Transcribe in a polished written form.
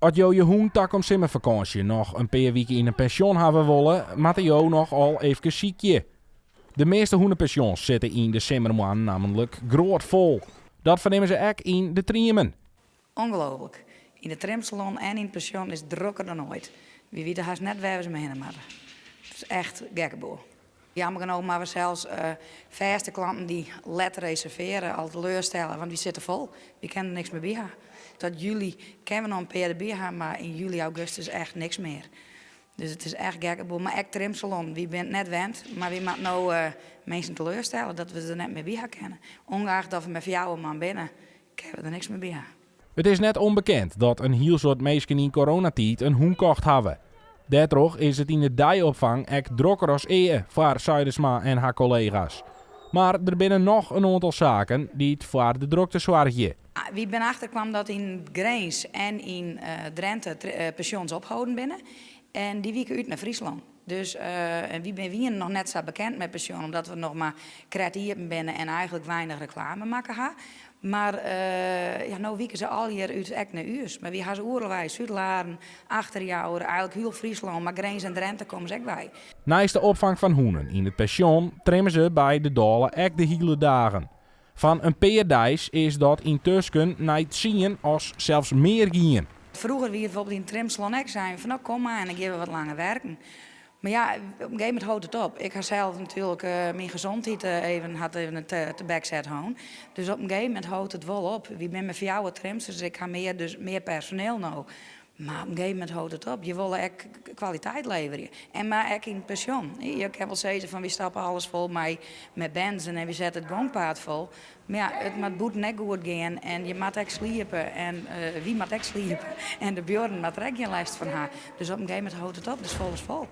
As jo je hûn takom simmerfakânsje noch in pear wike yn in pensjon hawwe wolle, moatte jo noch al eefkes sykje. De measte hûnepensjons sitte yn de simmermoannen nammentlik groatfol. Dat fernimme se ek yn de Triemen. Ongelooflik. Yn de trimsalon en yn it pensjon is it drokker dan oait. Wy witte hast net wêr we se mei hinne moatte. It is echt gekkeboel. Jammer genôch moatte we sels fêste klanten dy't let reservearje al teleurstelle, want wy sitte fol. Wy kinne der niks mear by ha. Tot july kinne we noch in pear derby ha, mar yn july, augustus echt niks mear. Dus it is echt gekkeboel. Mar ek trimsalon, wy binne it net wend, mar wy moatte no minsken teleurstelle dat we der net mear by ha kinne. Ongeacht dat we mei fjouwer man binne, kinne we der niks mear by ha. It is net ûnbekend dat in hiel soad minsken yn coronatiid in hûn kocht hawwe. Dêrtroch is it yn de deiopfang ek drokker as ea foar Zuidersma en har kollega's. Mar der binne noch in oantal saken dy't foar de drokte soargje. Wy binne achterkwam dat yn Grins en yn Drenthe pensjons opholden binne en dy wike út nei Fryslân. Dus en wy wienen noch net sa bekend mei pensjon omdat we noch mar krekt iepen binne en eigenlik weinich reklame makke ha. Mar ja, no wike se allegear út ek nei ús. Mar wy ha se oeral wei, Súdlaren, Achterjouwer, eigenlik hiel Fryslân, mar Grins en Drenthe komme se ek wei. Neist de opfang fan hûnen yn it pensjon trimme se by de Dôle ek de hiele dagen. Fan in pear deis is dat yntusken nei tsien as sels mear gien. Froeger wie it bijvoorbeeld yn it trimsalon ek sein fan no kom mar en dan gean we wat langer werken. Mar ja, op in gegeven momint hâldt it op. Ik ha sels natuerlik myn gezondheid even hat even tebek set hân. Dus op in gegeven momint hâldt it wol op. Wy binne mei fjouwer trimsters, ik ha mear, dus mear personeel no. Mar op in gegeven momint hâldt it op. Je wolle ek kwaliteit leverje. En mar ek yn it pensjon. Je kinne wol sizze fan wy stappe alles fol mei mei benzen en wy sette it gongpaad fol. Mar ja, it moat bûten ek goed gean en je moatte ek sliepe en wy moatte ek sliepe. En de buorren moatte der ek gjin lêst fan ha. Dus op in gegeven momint hâldt it op, dus fol is fol.